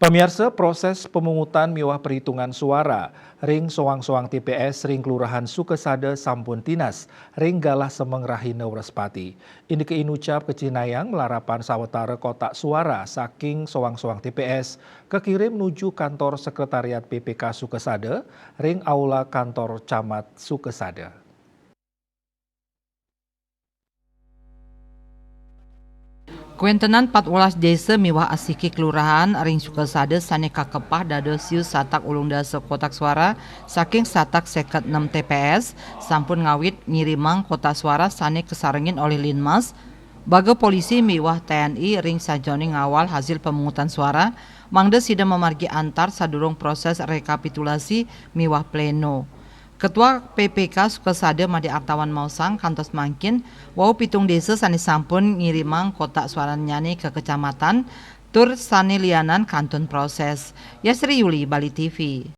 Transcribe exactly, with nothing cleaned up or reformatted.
Pamiarsa, proses pemungutan miwah perhitungan suara ring soang-soang T P S ring Kelurahan Sukasada sampun tinas ring galah semeng rahina Wrespati. Indike inucap kacihnayang malarapan sawatara kotak suara saking soang-soang T P S kakirim nuju kantor Sekretariat P P K Sukasada ring aula kantor Camat Sukasada. Kawéntenan patbelas désa miwah asiki kelurahan ring Sukasada sané kakepah dados siu satak ulung dasa kotak suara saking satak séket nem T P S sampun ngawit ngirimang kotak suara sané kasarengin olih Linmas, baga polisi miwah T N I ring sajeroning ngawal hasil pemungutan suara, mangda sida mamargi antar sadurung proses rekapitulasi miwah pleno. Ketua P P K Sukasada Made Artawan maosang kantos mangkin wau pitung désa sané sampun ngirimang kotak suarannyané ka kecamatan, tur sané lianan kantun proses. Yasri Yuli, Bali T V.